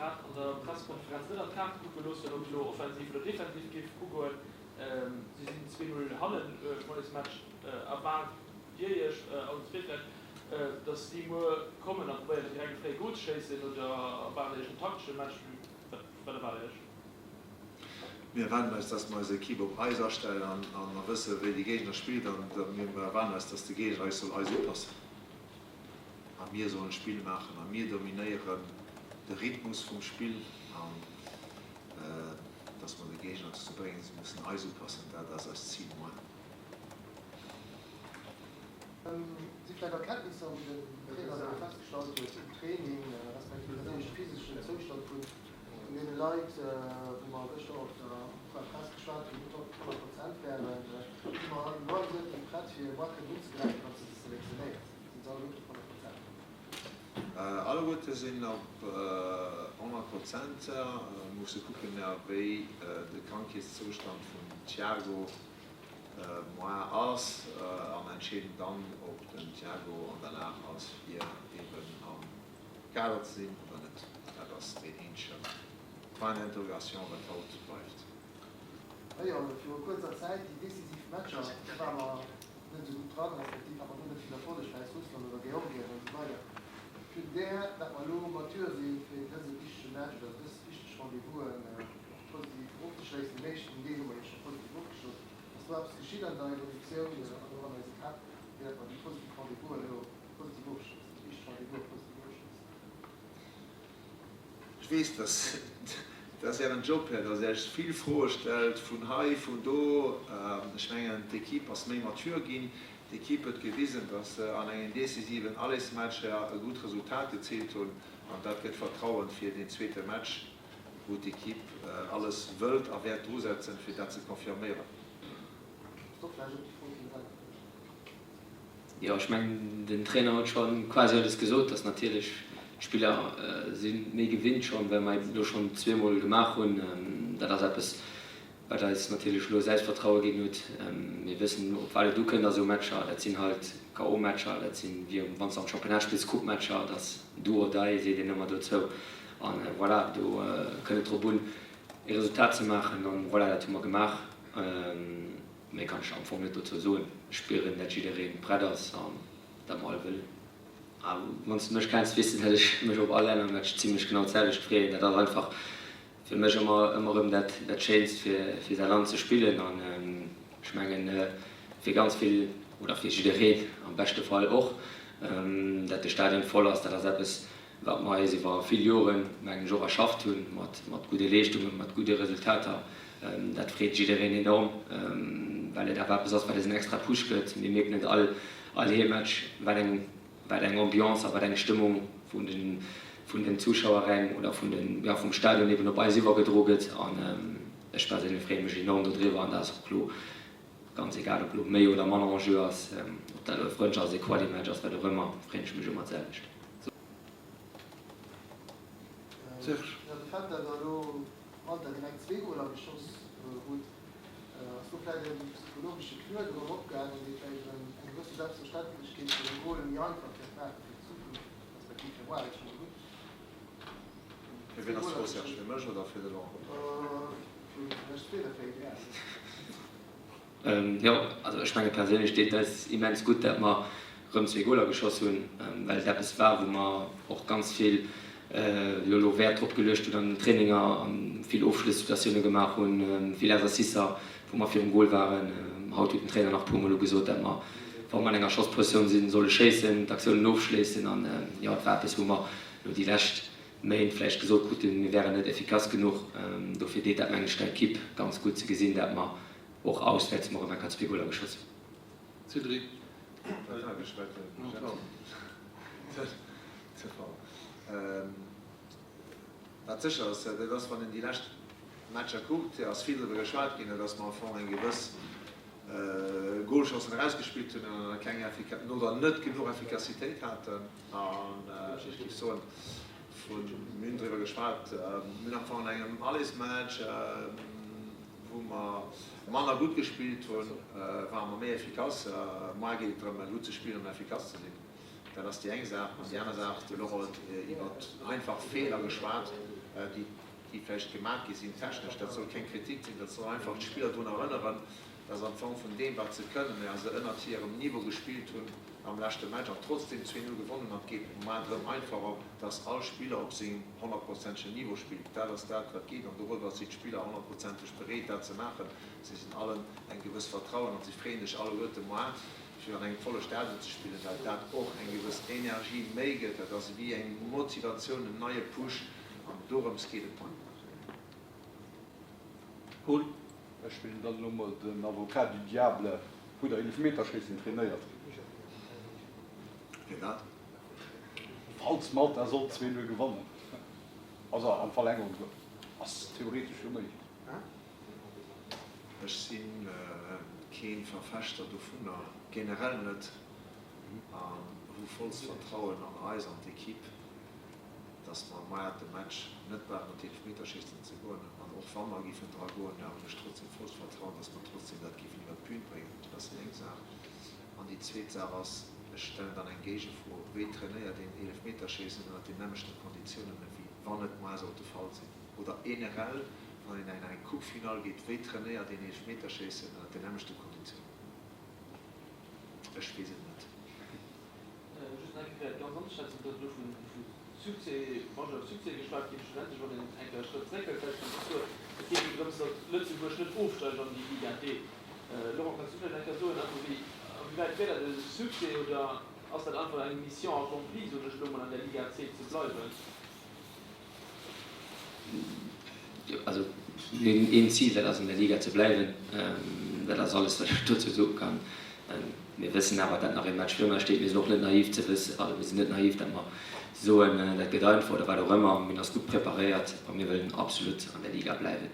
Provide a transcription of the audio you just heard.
grad an der Pressekonferenz net an d'Kaarte kucke loossen, ob et elo offensiv oder defensiv géif ugoen. Si sinn 2, 0 hannen um Allesmatch. Erwaart Dir Iech allen zwee vläicht, datt si muer kommen a probéieren direkt e fréie Gol ze schéissen oder erwaart Dir Iech en taktesche Match? Wat erwaart Dir Iech? Mir erwaarden eis, datt mer eis Ekipp op eis astellen an mer wësse wéi de Géigner spillt an mir erwaarden eis, datt de Géigner eis soll eis upassen a mir sollen d'Spill maachen a mir dominéieren de Rhythmus vum Spill an datt mer de Géigner dozou bréngen, se mussen eis upassen. Dat ass eist Zil muer. Si vläicht Erkenntnisser, wou den Trainer elo festgestallt huet um Training, respektiv natierlech de physeschen Zoustand vun deene Leit, wou mer gëschter op der Point Presse geschwat hunn, net op 100 Prozent wären, si mer elo alleguerten prett fir muar kënnen unzegräifen, wann s de se selektionéiers? Sinn se alleguerten op 100 Prozent? Alleguerte sinn op 100 Prozent. Musse kucken, wéi de Krankheetszoustand vum Thiago Moi ass an entscheeden dann ob den Thiago an der Lag ass fir eben am Kader ze sinn oder net. Dat ass deen eenzege Point d'interrogation wat haut bleift. Majo, viru kuerzer Zäit, déi decisiv Matcher, do ware mer net esou gutt dran, respektiv hat mer do net vill Erfolleg, Wäissrussland oder Georgien an esou weider. Vue där, datt mer elo mature si fir dëse wichtege Match oder dës wichteg Rendez-vousen, Positiv ofzeschléissen. Den éischten Deel hu mer jo scho positiv ofgeschloss. Ass do eppes geschitt an der Evolutioun an och an eise Käpp, fir datt mer déi positiv Rendez-vousen elo positiv ofschléissen, déi wichteg Rendez-vousen positiv ofschléissen? Ech weess, dass dat Ären Job här, dass Är Iech vill Froe stellt, vun hei, vun do. Ech mengen, d'Equipe ass méi mature ginn. D'Equipe huet gewisen, dass se an engem decisiven Allesmatch här e gutt Resultat geziilt hunn. An dat gëtt Vertrauen fir deen zweete Match. wou d'Equipe alles wëllt a wäert drusetzen, fir dat ze confirméieren. Jo, ech mengen, den Trainer huet scho quasi alles gesot, dass natierlech d'Spiller si méi gewinnt schonn, well mer et elo schonn zweemol gemaach hunn. Dat ass eppes, wat eis natierlech elo Selbstvertraue ginn huet. Mir wëssen, op wat et ukënnt a sou Matcher. Dat sinn halt KO-Matcher, dat sinn, wéi wann s de am Championnat spills, Coupe-Matcher. Dat ass do or die, seet een ëmmer dozou. A voilà, do kënnt et drop un, e Resultat ze maachen. An voilà, dat hu mer gemaach. Méi kann ech am Fong net dozou soen. Ech spieren, dat jidderee prett ass an dat mer all wëllen. A wann s de mech kenns, weess de, dat ech mech op all Lännermatch zimlech genau d'selwecht freeën. Dat ass einfach fir mech ëmmer ëmmer erëm dat dat Schéinst fir fir säi Land ze spillen an ech mengen fir ganz vill oder fir jiddereen am beschte Fall och, dat de Stadion voll ass, dat ass eppes wat mer eis iwwer vill Joren mengen ech och erschafft hunn mat mat gudde Leeschtungen, mat gudde Resultater. Dat freet jiddereen enorm, well et awer eppes ass wat eis en extra Push gëtt. Mir mierken et all all Heemmatch wat eng wat eng Ambiance a wat eng Stëmmung vun den vun den Zuschauerräng oder vun den, jo, vum Stadion eben op eis iwwergedro gëtt. An ech perséinlech freeë mech enorm dodriwwer an dat ass och elo ganz egal, ob elo méi oder manner en jeu ass, ob dat elo e Frëndsch ass, e Quali-Match ass, wat och ëmmer, freeën ech mech ëmmer d'selwecht. Serge. Jo, de Fait, datt Der elo Malta direkt zwee Goler geschoss hutt, ass do vläicht e psychologesche Knuet erëm opgaangen, dee vläicht erëm eng gewësse Selbstverständlechkeet fir e Gol méi einfach wäert maache fir d'Zukunft, respektiv fir muer, ech mol un. Fir wien ass d'Fro, Serge? Fir mech oder fir de Laurent? Fir lech zwee oder fir EDS? Jo, also ech menge perséinlech deet et eis immens gutt, dat mer rëm zwee Goler geschoss hunn, well et eppes war, wou mer och ganz vill jo elo Wäert drop geluecht hunn an den Traininger a vill Ofschlëssituatioune gemaach hunn, vill Exercicer, wou mer virum Gol waren. Haut huet den Trainer nach e puermol ugesot, dat mer, wa mer an enger Schosspositioun sinn, solle schéissen, d'Aktiounen ofschléissen an jo, et war eppes, wou mer elo déi lescht Méint vläicht gesot kruten, mir wären net efficace genuch. Dofir deet dat, mengen ech, der Ekipp ganz gutt ze gesinn, dat mer och auswäerts mol erëm eng Kéier zwee Goler geschoss hunn. Cédric. Wat sécher ass, dat ass, wann een déi lescht Matcher kuckt, ass vill driwwer geschwat ginn, datt mer am Fong eng gewëss Golchancen erausgespillt hunn an keng oder net genuch Effikassitéit haten. An ech géif soen, vu mir hunn driwwer geschwat, mir hunn am Fong an engem Allesmatch, wou mer manner gutt gespillt hunn, ware mer méi effikass. Moar geet et drëm, gutt ze spillen an effikass ze sinn. Dat ass déi eng Saach. An déi aner Saach, de Laurent huet iwwer einfach Feeler geschwat, déi vläicht gemaach gi sinn technesch. Dat soll keng Kritik sinn, dat soll einfach d'Spiller drun erënneren, dass am Fong vun deem, wat se kënnen, mä se ënnert hirem Niveau gespillt hunn am leschte Match an trotzdeem 2, 0 gewonnen hunn. An et geet mar drëm einfach, dass all Spiller op sengem honnertprozentegen Niveau spillt. Dat ass dat, wat geet. An dorëwer sinn d'Spiller honnertprozenteg bereet, dat ze maachen. Si sinn allen eng gewëss Vertrauen an si freeën sech alleguerte mar, fir an engem volle Stadion ze spillen, well dat och eng gewëss Energie méi gëtt. Dat ass ewéi eng Motivatioun, en neie Push an dorëms geet et mar. Paul. Ech spillen dann elo mol den Avocat du diable. Hutt der Eelefmeterschéissen trainéiert? Firwat? Falls Malta sollt 2, 0 gewannen, also an d'Verlängerung goen, ass theoretesch jo méiglech. Ech si kee Verfechter dovunner, generell net, an hu vollst Vertrauen an eis, an d'Equipe. dass mer moar de Match net brauchen an d'Eelfmeterschéissen ze goen an och wa mer géifen dra goen, da hunn ech trotzdem vollt Vertrauen, dass mer trotzdem dat géifen iwwert d'Bühn bréngen. Dat ass déi eng Saach. An déi zweet Saach ass, ech stellen dann eng Géigefro, Wéi trainéiert een Eelefmeterschéissen ënnert den nämmlechten Konditiounen ewéi wann et moar sollt de Fall sinn? Oder generell, wann een an eng Coupe-Finale geet, wéi trainéiert een Eelefmeterschéissen ënnert den nämmlechte Konditiounen? Ech weess et net. Just nach eng Kéier fir dat Ganzt anzeschätzen, et ass elo vu Succès, Majeur Succès geschwat ginn. Schlussendlech, wann een eng Kéier e Schrëtt zréckhëlt, vläicht kann ech soen, et geet jo drëms, datt Lëtzebuerg net ofsteigt an déi Liga D. Laurent, kanns du vläicht eng Kéier soen, also wéi, awéiwäit wär dat e Succès oder ass dat einfach eng Mission accomplie, soen ech elo mol, an der Liga C ze bleiwen? Also mir hunn een Zil, dat ass an der Liga ze bleiwen. Dat ass alles wat ech dozou soe kann. Mir wëssen awer, dat nach ee Match virun eis steet. Mir sinn och net naiv ze wëssen, also mir sinn net naiv, dat mer soen, dat gëtt einfach oder wat och ëmmer. Mir hunn eis gutt preparéiert a mir wëllen absolut an der Liga bleiwen.